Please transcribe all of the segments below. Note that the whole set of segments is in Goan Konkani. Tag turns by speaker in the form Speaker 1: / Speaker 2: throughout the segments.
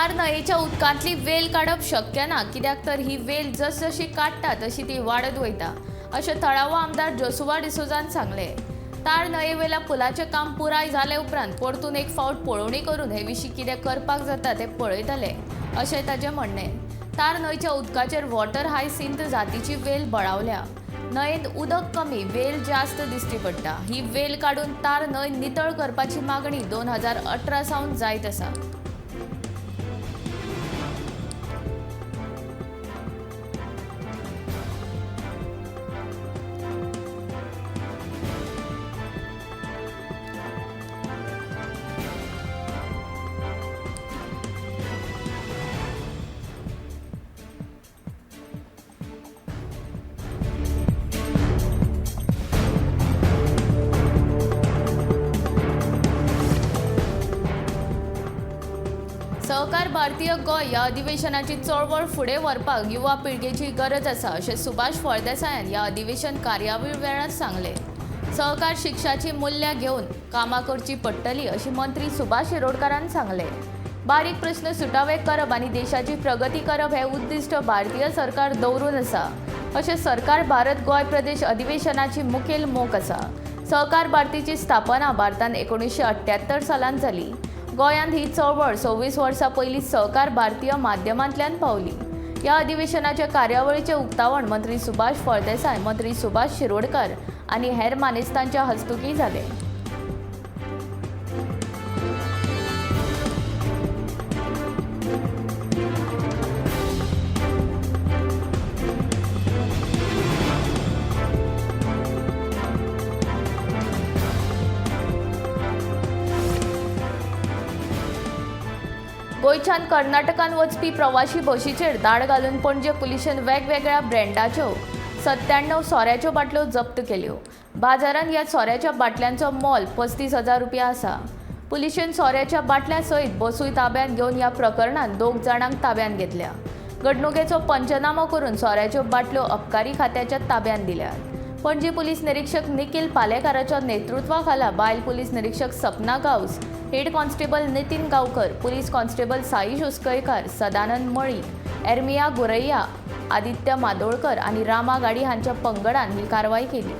Speaker 1: तार न्हंयेच्या उदकांतली वेल काडप शक्य ना, कित्याक तर ही वेल जसजशी काडटा तशी ती वाडत वयता, अशें थळावो आमदार जोसुआ डिसोझान सांगलें. तार न्हंयेवेल्या पुलाचें काम पुराय जाले उपरांत परतून एक फावट पळोवणी करून हे विशीं कितें करपाक जाता तें पळयतले, अशें ताचें म्हणणें. तार न्हंयच्या उदकाचेर वॉटर हायसिंथ जातीची वेल बळावल्या. न्हंयेंत उदक कमी, वेल जास्त दिश्टी पडटा. ही वेल काडून तार न्हंय नितळ करपाची मागणी 2018 सावन जायत आसा. सहकार भारतीय गोंय ह्या अधिवेशनाची चळवळ फुडें व्हरपाक युवा पिळगेची गरज आसा, अशें सुभाष फळदेसायान ह्या अधिवेशन कार्यावळी वेळार सांगलें. सहकार शिक्षाची मूल्यां घेवन कामां करची पडटली, अशी मंत्री सुभाष शिरोडकारान सांगलें. बारीक प्रस्न सुटावे करप आनी देशाची प्रगती करप हें उद्दिश्ट भारतीय सरकार दवरून आसा, अशें सरकार भारत गोंय प्रदेश अधिवेशनाची मुखेल मोख आसा. सहकार भारतीची स्थापना भारतान 1978 सालांत जाली. गोंयांत ही चळवळ 26 वर्सां पयलीं सहकार भारतीय माध्यमांतल्यान पावली. ह्या अधिवेशनाच्या कार्यावळीचें उक्तावण मंत्री सुभाष फळदेसाय, मंत्री सुभाष शिरोडकर आनी हेर मानेस्तांच्या हस्तुकीं जालें. गोंयच्यान कर्नाटकान वचपी प्रवाशी बशीचेर धाड घालून पणजे पुलिशेन वेगवेगळ्या ब्रँडाच्यो 97 सोऱ्याच्यो बाटल्यो जप्त केल्यो. बाजारांत ह्या सोऱ्याच्या बाटल्यांचो मोल 35,000 रुपया आसा. पुलिशेन सोऱ्याच्या बाटल्यां सयत बसूय ताब्यांत घेवन ह्या प्रकरणांत 2 जाणांक ताब्यांत घेतल्या. घडणुकेचो पंचनामो करून सोऱ्याच्यो बाटल्यो अबकारी खात्याच्या ताब्यांत दिल्यात. पणजी पुलीस निरीक्षक निखील पालेकाराच्या नेतृत्वाखाला बायल पुलीस निरीक्षक Sapna Gawas, head constable Nitin Gaonkar, police constable Saish Uskaykar, Sadanand Malik, Ermiya Goraiya, Aditya Madolkar आनी रामा गाडी हांच्या पंगडान ही कारवाय केली.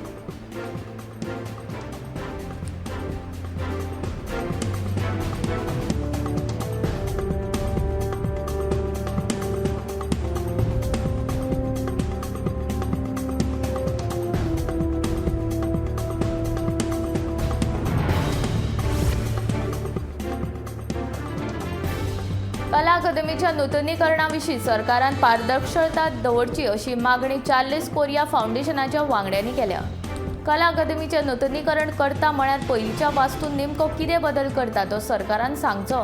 Speaker 1: कला अकादमीच्या नुतनीकरणाविशीं सरकारान पारदर्शकता दवरची अशी मागणी चार्लीस कोरिया फावंडेशनाच्या वांगड्यांनी केल्या. कला अकादमीचें नुतनीकरण करता म्हळ्यार पयलींच्या वास्तून नेमको कितें बदल करता तो सरकारान सांगचो,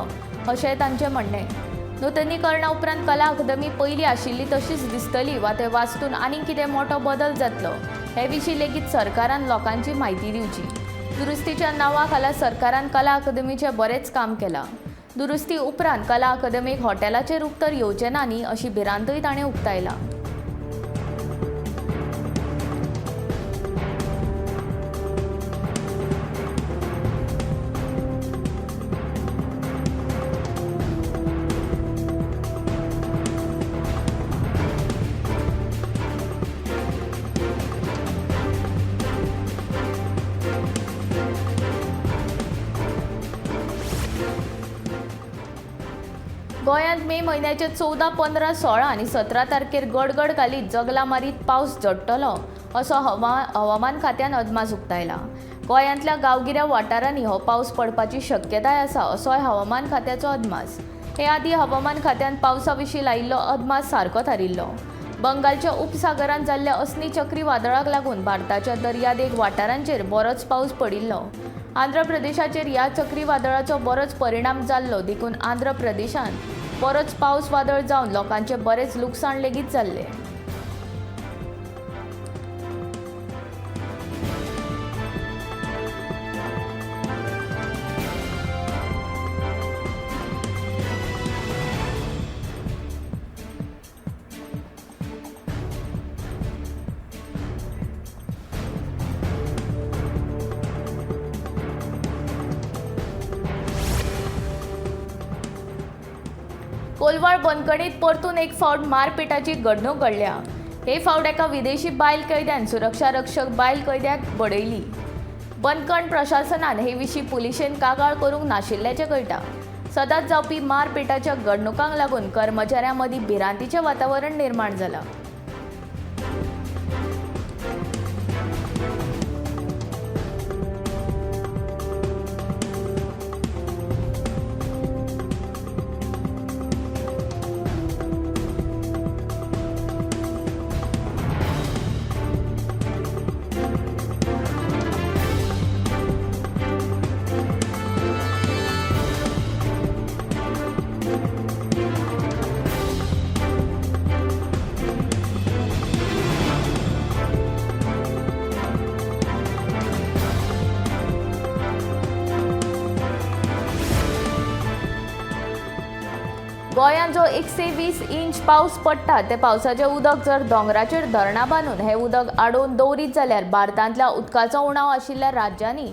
Speaker 1: अशें तांचें म्हणणें. नुतनीकरणा उपरांत कला अकादमी पयलीं आशिल्ली तशीच दिसतली वा ते वास्तून आनीक कितें मोटो बदल जातलो हे विशीं लेगीत सरकारान लोकांची म्हायती दिवची. दुरुस्तीच्या नांवा खाला सरकारान कला अकादमीचें बरेंच काम केलां. दुरुस्ती उपरांत कला अकादमीक हॉटेलाचें रूप तर येवचें ना न्ही, अशी भिरांतूय ताणें उक्तायला. गोंयांत मे म्हयन्याचे 14, 15, 16 आनी 17 तारखेर गडगड घालीत जगला मारीत पावस झडटलो असो हवामान खात्यान अदमास उक्तायला. गोंयांतल्या गांवगिऱ्या वाठारांनी हो पावस पडपाची शक्यताय आसा, असोय हवामान खात्याचो अदमास. हे आदीं हवामान खात्यान पावसा विशीं लायिल्लो अदमास सारको थारिल्लो. बंगालच्या उपसागरांत जाल्ल्या असनी चक्रीवादळाक लागून भारताच्या दर्यादेग वाठारांचेर बरोच पावस पडिल्लो. आंध्र प्रदेशाचेर ह्या चक्रीवादळाचो बरोच परिणाम जाल्लो, देखून आंध्र प्रदेशांत बरोच पावस वादळ जावन लोकांचें बरेंच लुकसाण लेगीत जाल्लें. कोलवाळ बंदखणीत परतून एक फावट मारपेटाची घडणूक घडल्या. हे फावट एका विदेशी बायल कैद्यान सुरक्षा रक्षक बायल कैद्याक बडयली. बंदखण प्रशासनान हे विशीं पुलिशेन कागाळ करूंक नाशिल्ल्याचें कळटा. सदांच जावपी मारपेटाच्या घडणुकांक लागून कर्मचाऱ्यां मदीं भिरांतीचें वातावरण निर्माण जालां. गोंयांत जो 120 इंच पावस पडटा ते पावसाचें उदक जर दोंगराचेर धरणां बांदून हें उदक आडोवन दवरीत जाल्यार भारतांतल्या उदकाचो उणाव आशिल्ल्या राज्यांनी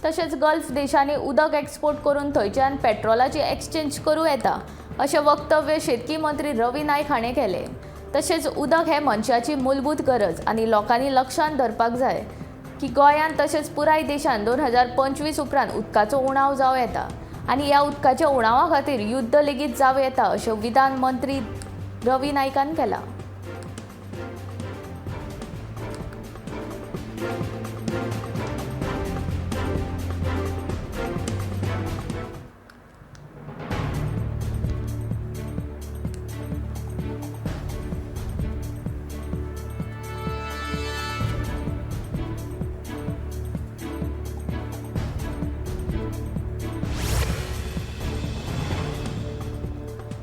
Speaker 1: तशेंच गल्फ देशांनी उदक एक्सपोर्ट करून थंयच्यान पेट्रोलाची एक्सचेंज करूं येता अशें वक्तव्य शेतकी मंत्री रवी नायक हाणें केलें. तशेंच उदक हें मनशाची मूलभूत गरज आनी लोकांनी लक्षांत धरपाक जाय की गोंयांत तशेंच पुराय देशांत 2025 उपरांत उदकाचो उणाव जावं येता आनी ह्या उदकाच्या उणावा खातीर युद्ध लेगीत जावं येता अशें विधान मंत्री रवी नायकान केलां.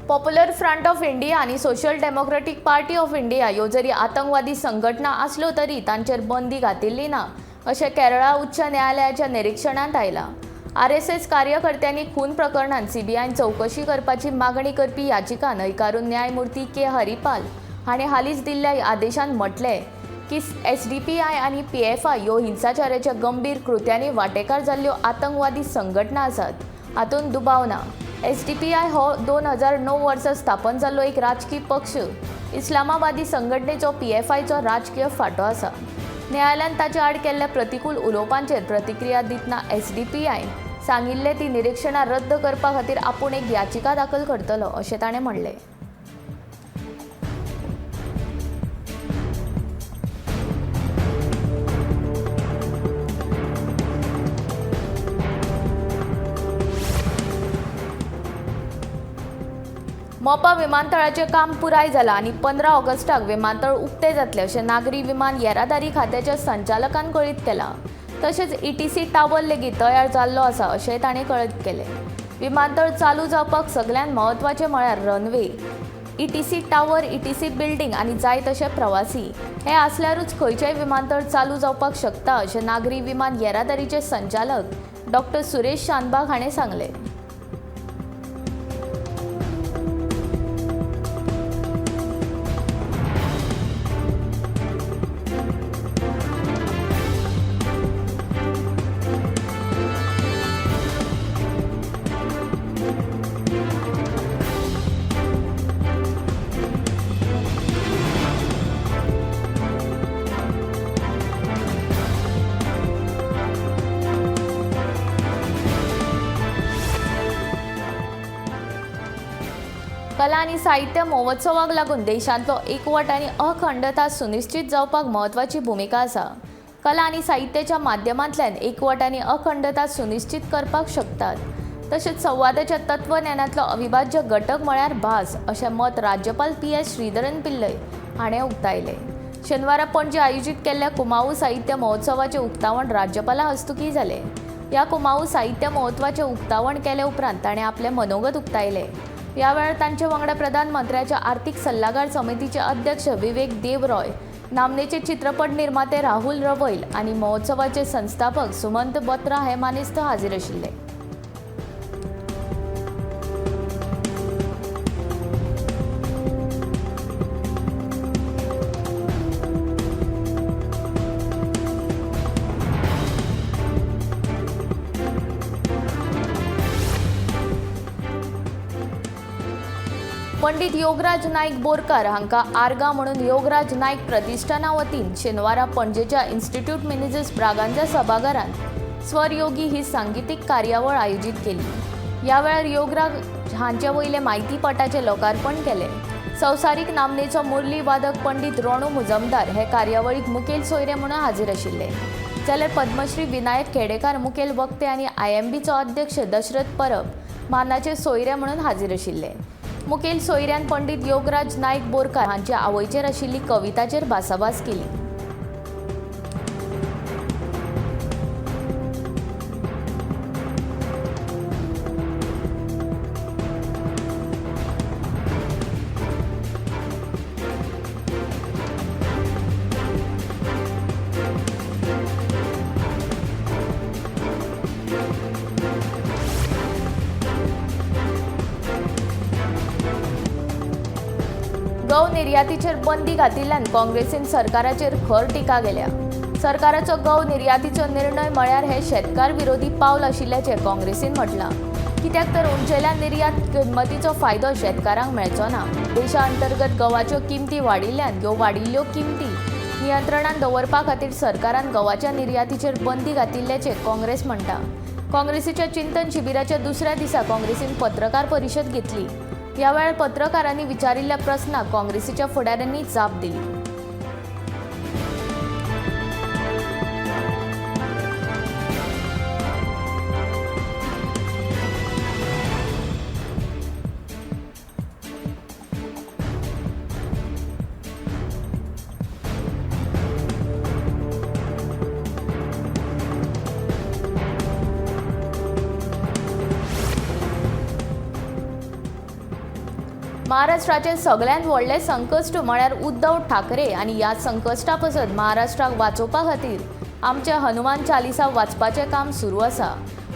Speaker 1: पॉप्युलर फ्रंट ऑफ इंडिया आनी social democratic party of India ह्यो जरी आतंकवादी संघटना आसल्यो तरी तांचेर बंदी घातिल्ली ना अशें केरळा उच्च न्यायालयाच्या निरीक्षणांत आयलां. आरएसएस कार्यकर्त्यांनी खून प्रकरणांत सीबीआयन चवकशी करपाची मागणी करपी याचिका न्हयकारून न्यायमूर्ती के हरिपाल हाणें हालींच दिल्ल्या आदेशांत म्हटलें की एसडीपीआय आनी पीएफआय ह्यो हिंसाचाराच्या गंभीर कृत्यांनी वांटेकार जाल्ल्यो आतंकवादी संघटना आसात हातूंत दुबाव ना. एसडीपीआय हो 2009 वर्सा स्थापन जाल्लो एक राजकीय पक्ष इस्लामाबादी संघटनेचो पीएफआयचो राजकीय फांटो आसा. न्यायालयान ताचे आड केल्ल्या प्रतिकूल उलोवपांचेर प्रतिक्रिया दितना एसडीपीआयन सांगिल्लें ती निरीक्षणां रद्द करपा खातीर आपूण एक याचिका दाखल करतलो अशें ताणें म्हणलें. मोपा विमानतळाचें काम पुराय जालां आनी 15 ऑगस्टाक विमानतळ उक्तें जातलें अशें नागरी विमान येरादारी खात्याच्या संचालकान कळीत केलां. तशेंच ईटीसी टावर लेगीत तयार जाल्लो आसा अशेंय ताणें कळीत केलें. विमानतळ चालू जावपाक सगल्यांत म्हत्वाचें म्हळ्यार runway, ETC tower, ETC building आनी जाय तशे प्रवासी हे आसल्यारूच खंयचेय विमानतळ चालू जावपाक शकता अशें नागरी विमान येरादारीचे संचालक डॉक्टर सुरेश शानबाग हाणें सांगलें. कला आनी साहित्य महोत्सवाक लागून देशांतलो एकवट आनी अखंडता सुनिश्चित जावपाक म्हत्वाची भुमिका आसा. कला आनी साहित्याच्या माध्यमांतल्यान एकवट आनी अखंडता सुनिश्चित करपाक शकतात. तशेंच संवादाच्या तत्वज्ञानांतलो अविभाज्य घटक म्हळ्यार भास अशें मत राज्यपाल पी.एस. श्रीधरन पिल्लय हाणें उक्तायलें. शेनवारा पणजे आयोजीत केल्ल्या कुमाऊं साहित्य महोत्सवाचें उक्तावण राज्यपाला हस्तुकीं जालें. ह्या कुमाऊं साहित्य महोत्सवाचें उक्तावण केले उपरांत ताणें आपलें मनोगत उक्तायलें. ह्या वेळार तांचे वांगडा प्रधानमंत्र्याच्या आर्थिक सल्लागार समितीचे अध्यक्ष विवेक देवरॉय, नामनेचे चित्रपट निर्माते राहुल रवैल आनी महोत्सवाचे संस्थापक सुमंत बत्रा हे मानेस्त हाजीर आशिल्ले. पंडित योगराज नाईक बोरकार हांकां आर्गां म्हणून योगराज नाईक प्रतिष्ठाना वतीन शेनवारा पणजेच्या इन्स्टिट्यूट मिनेझीस ब्रागांझा सभाघरांत स्वरयोगी ही सांगितीक कार्यावळ आयोजीत केली. ह्या वेळार योगराज हांचे वयले म्हायतीपटाचें लोकार्पण केलें. संवसारीक नामनेचो मुरली वादक पंडित रोणू मुजमदार हे कार्यावळीक मुखेल सोयरे म्हणून हाजीर आशिल्ले. जाल्यार पद्मश्री विनायक खेडेकार मुखेल वक्ते आनी आयएमबीचो अध्यक्ष दशरथ परब मानाचे सोयरे म्हणून हाजीर आशिल्ले. मुखेल सोयऱ्यान पंडित योगराज नाईक बोरकार हांचे आवयचेर आशिल्ली कविताचेर भासाभास केली. गंव निर्यातीचेर बंदी घातिल्ल्यान काँग्रेसीन सरकाराचेर खर टिका केल्या. सरकाराचो गंव निर्यातीचो निर्णय म्हळ्यार हे शेतकार विरोधी पावल आशिल्ल्याचें काँग्रेसीन म्हटलां. कित्याक तर उंचेल्या निर्यात किंमतीचो फायदो शेतकारांक मेळचो ना. देशा अंतर्गत गंवाच्यो किमती वाडिल्ल्यान ह्यो वाडिल्ल्यो किमती नियंत्रणांत दवरपा खातीर सरकारान गंवाच्या निर्यातीचेर बंदी घातिल्ल्याचें काँग्रेस म्हणटा. काँग्रेसीच्या चिंतन शिबिराच्या दुसऱ्या दिसा काँग्रेसीन पत्रकार परिशद घेतली. ह्या वेळार पत्रकारांनी विचारिल्ल्या प्रस्नाक काँग्रेसीच्या फुडाऱ्यांनी जाप दिली. महाराष्ट्राचे सगळ्यांत व्हडलें संकश्ट म्हळ्यार उद्धव ठाकरे आनी ह्या संकश्टा पासत महाराष्ट्राक वाचोवपा खातीर आमचें हनुमान चालिसा वाचपाचें काम सुरू आसा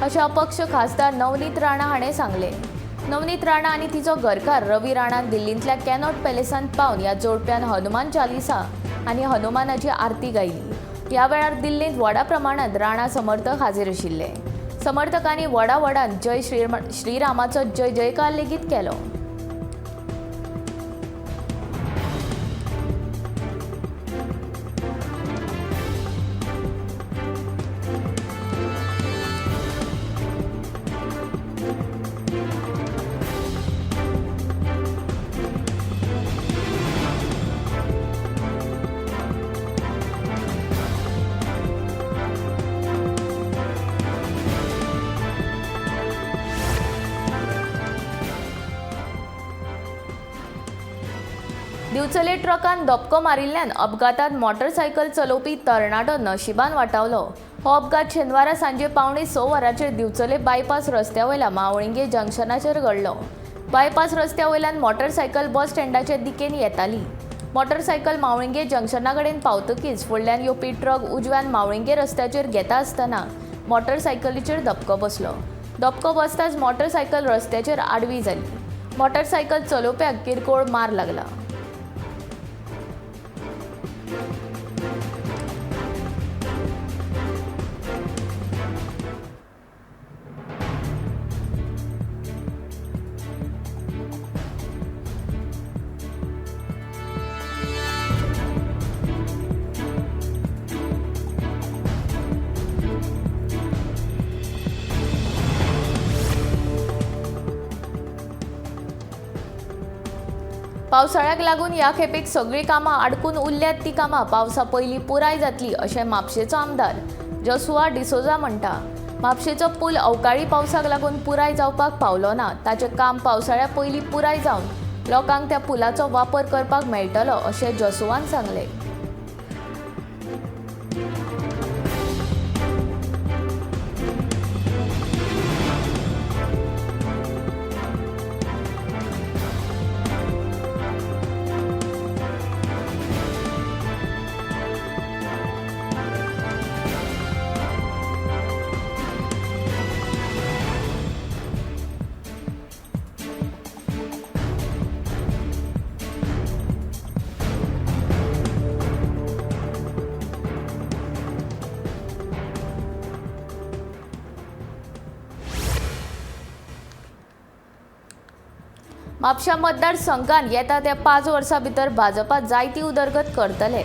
Speaker 1: अशें अपक्ष खासदार नवनीत राणा हाणें सांगलें. नवनीत राणा आनी तिचो घरकार रवी राणा दिल्लींतल्या कॅनॉट पॅलेसांत पावन ह्या जोडप्यान हनुमान चालिसा आनी हनुमानाची आरती गायली. ह्या वेळार दिल्लींत व्हडा प्रमाणांत राणा समर्थक हाजीर आशिल्ले. समर्थकांनी व्हडा व्हडान जय श्रीरामाचो जय जयकार लेगीत केलो. दिवचले ट्रकान धपको मारिल्ल्यान अपघातांत मोटरसायकल चलोवपी तरणाटो नशिबान वाटावलो. हो अपघात शेनवारा सांजे 5:45 वरांचेर दिवचले बायपास रस्त्या वयल्या मावळिंगे जंक्शनाचेर घडलो. बायपास रस्त्या वयल्यान मोटरसायकल बस स्टँडाचे दिकेन येताली. मोटरसायकल मावळिंगे जंक्शना कडेन पावतकीच फुडल्यान येवपी ट्रक उजव्यान मावळिंगे रस्त्याचेर घेता आसतना मोटरसायकलीचेर धपको बसलो. धपको बसताच मोटरसायकल रस्त्याचेर आडवी जाली. मोटरसायकल चलोवप्याक किरकोळ मार लागला. पावसाळ्याक लागून ह्या खेपेक सगळीं कामां आडकून उरल्यात ती कामां पावसा पयलीं पुराय जातली अशें म्हापशेचो आमदार जोशुआ डिसोजा म्हणटा. म्हापशेचो पूल अवकाळी पावसाक लागून पुराय जावपाक पावलो ना. ताचें काम पावसाळ्या पयलीं पुराय जावन लोकांक त्या पुलाचो वापर करपाक मेळटलो अशें जोशुआन सांगलें. म्हापशा मतदारसंघात येता त्या 5 वर्सां भितर भाजपा जायती उदरगत करतले.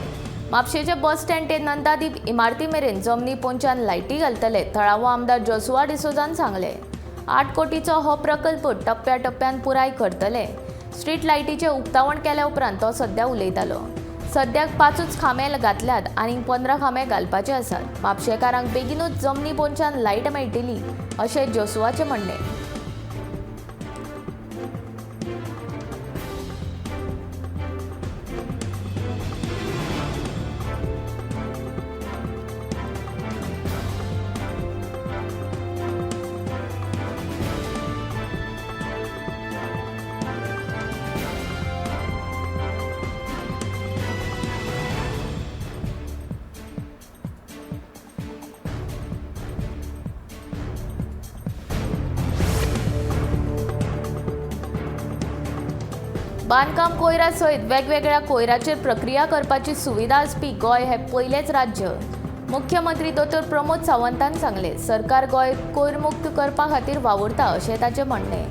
Speaker 1: म्हापशेचे बस स्टँड ते नंदादीप इमारती मेरेन जमनी पोंच्यान लायटी घालतले, थळावो आमदार जोशुआ डिसोजान सांगले. 8 कोटीचो हो प्रकल्प टप्प्याटप्प्यान पुराय करतले. स्ट्रीट लायटीचें उक्तावण केल्या उपरांत तो सध्या उलयतालो. सद्याक 5 खांबे घातल्यात आनी 15 खांबे घालपाचे आसात. म्हापशेकारांक बेगीनूच जमनी पोंच्यान लायट मेळटली अशें जोशुआचें म्हणणें. बांदकाम कोयरा सयत वेगवेगळ्या कोयराचेर प्रक्रिया करपाची सुविधा आसपी गोंय हें पयलेंच राज्य, मुख्यमंत्री दोतोर प्रमोद सावंतान सांगलें. सरकार गोंय कोयरमुक्त करपा खातीर वावुरता अशें ताचें म्हणणें.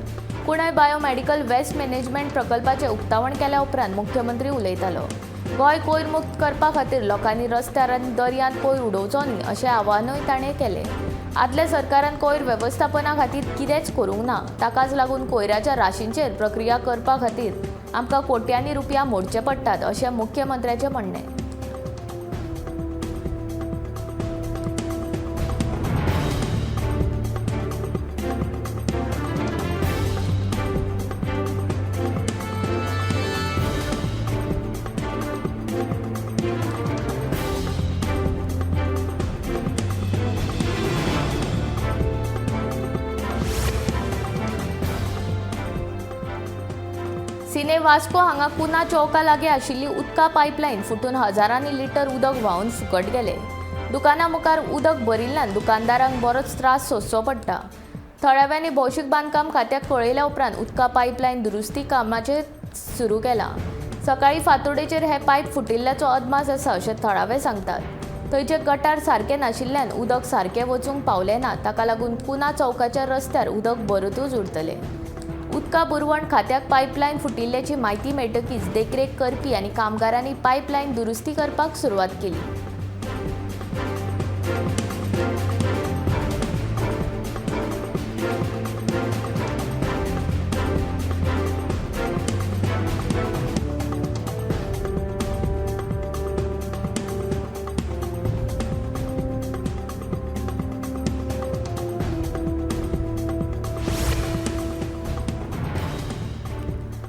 Speaker 1: कुणय बायोमेडिकल वेस्ट मॅनेजमेंट प्रकल्पाचें उक्तावण केल्या उपरांत मुख्यमंत्री उलयतालो. गोंय कोयरमुक्त करपा खातीर लोकांनी रस्त्यार आनी दर्यांत कोयर उडोवचो न्ही अशें आवाहनूय ताणें केलें. आदल्या सरकारान कोयर वेवस्थापना खातीर कितेंच करूंक ना, ताकाच लागून कोयराच्या राशींचेर प्रक्रिया करपा खातीर आमकां कोट्यांनी रुपया मोडचे पडटात अशें मुख्यमंत्र्याचें म्हणणें. सिने वास्को हांगा कुना चौका लागीं आशिल्ली उदका पायपलायन फुटून हजारांनी लिटर उदक व्हांवन फुकट गेले. दुकाना मुखार उदक भरिल्ल्यान दुकानदारांक बरोच त्रास सोंसचो पडटा. थळाव्यांनी भौशीक बांदकाम खात्याक कळयल्या उपरांत उदका पायपलायन दुरुस्ती कामाचें सुरू केलां. सकाळीं फांतोडेचेर हे पायप फुटिल्ल्याचो अदमास आसा अशें थळावे सांगतात. थंयचे गटार सारकें नाशिल्ल्यान उदक सारकें वचूंक पावलें ना, ताका लागून कुना चौकाच्या रस्त्यार उदक भरतूच उरतलें. उदका पुरवण खात्याक पायपलायन फुटिल्ल्याची म्हायती मेळटकीच देखरेख करपी आनी कामगारांनी पायपलायन दुरुस्ती करपाक सुरवात केली.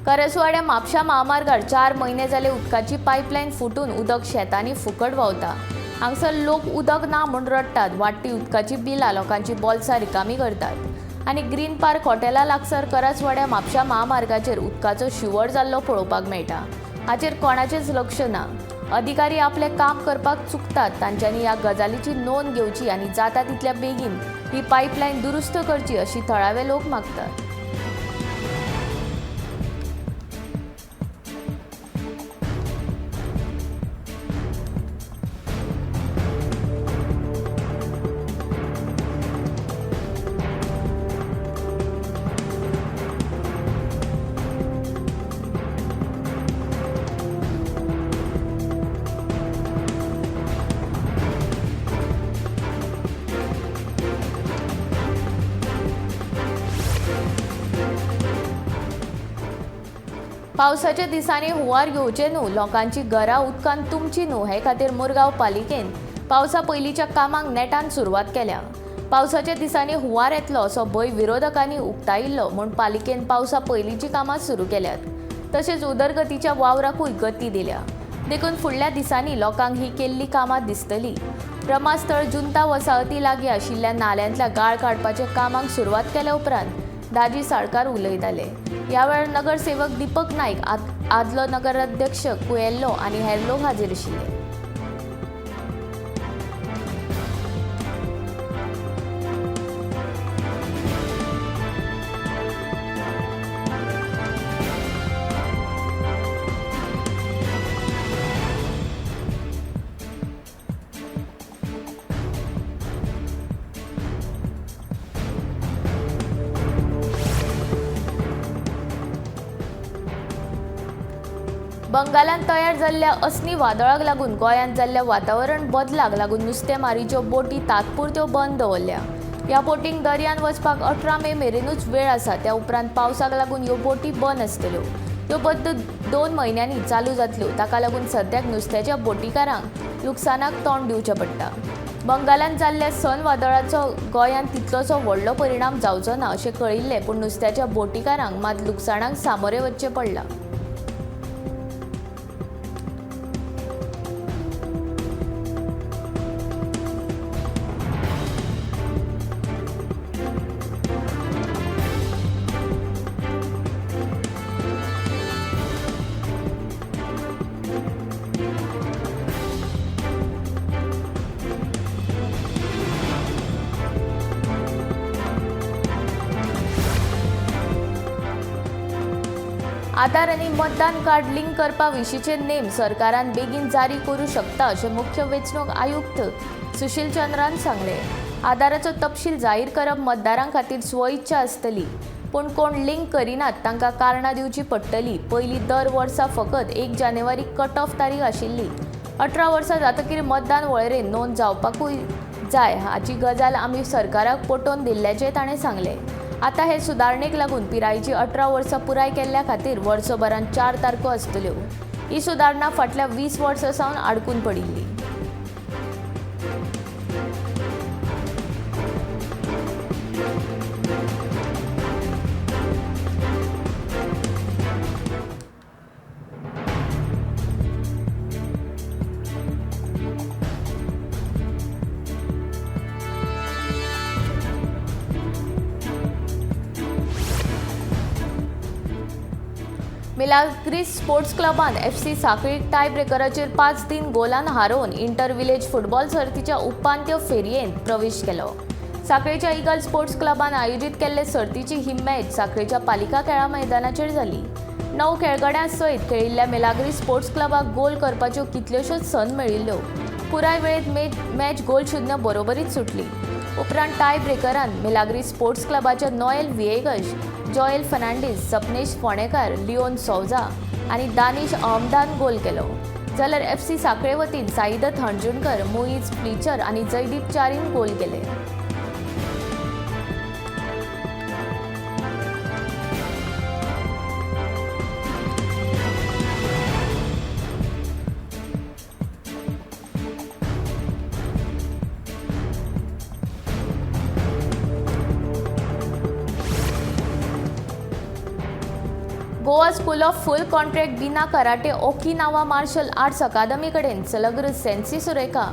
Speaker 1: करसवाड्या म्हापशा महामार्गार 4 म्हयने जाले उदकाची पायपलायन फुटून उदक शेतांनी फुकट व्हांवता. हांगसर लोक उदक ना म्हूण रडटात. वाडटी उदकाची बिलां लोकांची बोल्सां रिकामी करतात आनी ग्रीन पार्क हॉटेला लागसर करसवाड्या म्हापशा महामार्गाचेर उदकाचो शिंवर जाल्लो पळोवपाक मेळटा. हाचेर कोणाचेंच लक्ष ना. अधिकारी आपलें काम करपाक चुकतात. तांच्यांनी ह्या गजालीची नोंद घेवची आनी जाता तितल्या बेगीन ही पायपलायन दुरुस्त करची अशी थळावे लोक मागतात. पावसाच्या दिसांनी हुंवार घेवचे न्हू, लोकांची घरां उदकान तुमची न्हू हे खातीर मुरगांव पालिकेन पावसा पयलींच्या कामांक नेटान सुरवात केल्या. पावसाच्या दिसांनी हुंवार येतलो असो भंय विरोधकांनी उक्तायिल्लो म्हूण पालिकेन पावसा पयलींची कामां सुरू केल्यात. तशेंच उदरगतीच्या वावराकूय गती दिल्या. देखून फुडल्या दिसांनी लोकांक ही केल्ली कामां दिसतली. रमास्थळ जुंता वसाहती लागीं आशिल्ल्या नाल्यांतल्या गाळ काडपाच्या कामांक सुरवात केल्या उपरांत दाजी साळकार उलयताले. ह्या वेळार नगरसेवक दीपक नायक, आदलो नगराध्यक्ष कुएल्लो आनी हेर लोक हाजीर आशिल्ले. बंगालांत तयार जाल्ल्या असनी वादळाक लागून गोंयांत जाल्ल्या वातावरण बदलाक लागून नुस्तेमारीच्यो बोटी तात्पुरत्यो बंद दवरल्या. ह्या बोटींक दर्यांत वचपाक 18 मे मेरेनूच वेळ आसा. त्या उपरांत पावसाक लागून ह्यो बोटी बंद आसतल्यो. ह्यो बद्द 2 म्हयन्यांनी चालू जातल्यो. ताका लागून सद्याक नुस्त्याच्या बोटीकारांक लुकसाणाक तोंड दिवचें पडटा. बंगालांत जाल्ल्या सन वादळाचो गोंयांत तितलोसो व्हडलो परिणाम जावचो ना अशें कळिल्लें, पूण नुस्त्याच्या बोटीकारांक मात लुकसाणाक सामोरें वचचें पडलां. आधार आनी मतदान कार्ड लिंक करपा विशींचे नेम सरकारान बेगीन जारी करूं शकता अशें मुख्य वेंचणूक आयुक्त सुशील चंद्रान सांगलें. आधाराचो तपशील जाहीर करप मतदारां खातीर स्वइच्छा आसतली, पूण कोण लिंक करिनात तांकां कारणां दिवची पडटली. पयलीं दर वर्सा फकत 1 जानेवारी कट ऑफ तारीख आशिल्ली. 18 वर्सां जातकीर मतदान वळेरेंत नोंद जावपाकूय जाय हाची गजाल आमी सरकाराक पटोवन दिल्ल्याचें ताणें सांगलें. आतां हे सुदारणेक लागून पिरायेची 18 वर्सां पुराय केल्ल्या खातीर वर्सभरांत 4 तारखो आसतल्यो. ही सुदारणा फाटल्या 20 वर्सां सावन आडकून पडिल्ली. मिलाग्रीस स्पोर्ट्स क्लबान FC साखळीक टाय ब्रेकराचेर 5-3 गोलान हारोवन इंटर विलेज फुटबॉल सर्तीच्या उपांत्य फेरयेंत प्रवेश केलो. साखळेच्या इगल स्पोर्ट्स क्लबान आयोजीत केल्ले सर्तीची ही मॅच साखळेच्या पालिका खेळा मैदानाचेर जाली. 9 खेळगड्यां सयत खेळिल्ल्या मिलाग्रीस स्पोर्ट्स क्लबाक गोल करपाच्यो कितल्योश्योच संद मेळिल्ल्यो. पुराय वेळेंत मॅच गोल 0 बरोबरीत सुटली. उपरांत टाय ब्रेकरान मिलाग्रीस स्पोर्ट्स क्लबाच्या Noel Viegas, Joel Fernandes, Sapnesh Fondekar, Leon Souza आनी दानिश अहमदान गोल केलो. जाल्यार FC साखळे वतीन साईदत हणजूणकर, मोईज फ्लिचर आनी जयदीप चारीन गोल केले. Goa school of full contact Bina karate Okinawa martial arts अकादमी कडेन सलग्र सेन्सी सुरेखा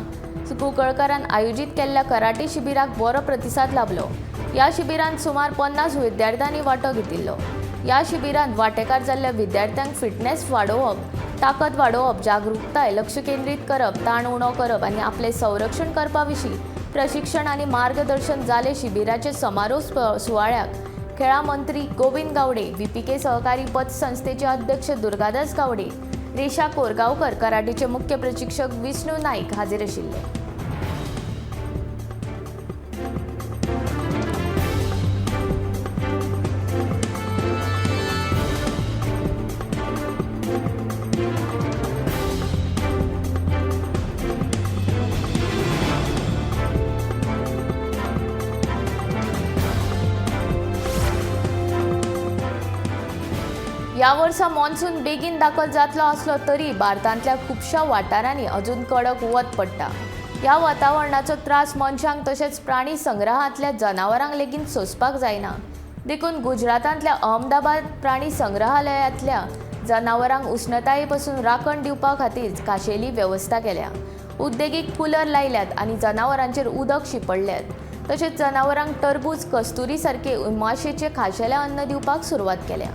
Speaker 1: कुंकळकारान आयोजीत केल्ल्या कराटे शिबिराक बरो प्रतिसाद लाभलो. ह्या शिबिरांत सुमार 50 विद्यार्थ्यांनी वांटो घेतिल्लो. ह्या शिबिरांत वांटेकार जाल्ल्या विद्यार्थ्यांक फिटनेस वाडोवप, ताकद वाडोवप, जागृताय, लक्ष केंद्रीत करप, ताण उणो करप आनी आपलें संरक्षण करपा विशीं प्रशिक्षण आनी मार्गदर्शन जालें. शिबिराचे समारोप सुवाळ्याक खेळां मंत्री गोविंद गावडे, VPK सहकारी पतसंस्थेचे अध्यक्ष दुर्गादास गावडे, रेशा कोरगांवकर, कराटेचे मुख्य प्रशिक्षक विष्णू नाईक हाजीर आशिल्ले. ह्या वर्सा मॉन्सून बेगीन दाखल जातलो आसलो तरी भारतांतल्या खुबश्या वाठारांनी अजून कडक वत पडटा. ह्या वातावरणाचो त्रास मनशांक तशेंच प्राणी संग्रहांतल्या जनावरांक लेगीत सोंसपाक जायना. देखून गुजरातांतल्या अहमदाबाद प्राणी संग्रहालयांतल्या जनावरांक उश्णताये पसून राखण दिवपा खातीर खाशेली वेवस्था केल्या. उद्देगीक कुलर लायल्यात आनी जनावरांचेर उदक शिंपडल्यात. तशेंच जनावरांक टरबूज, कस्तुरी सारके उमाशेचे खाशेले अन्न दिवपाक सुरवात केल्या.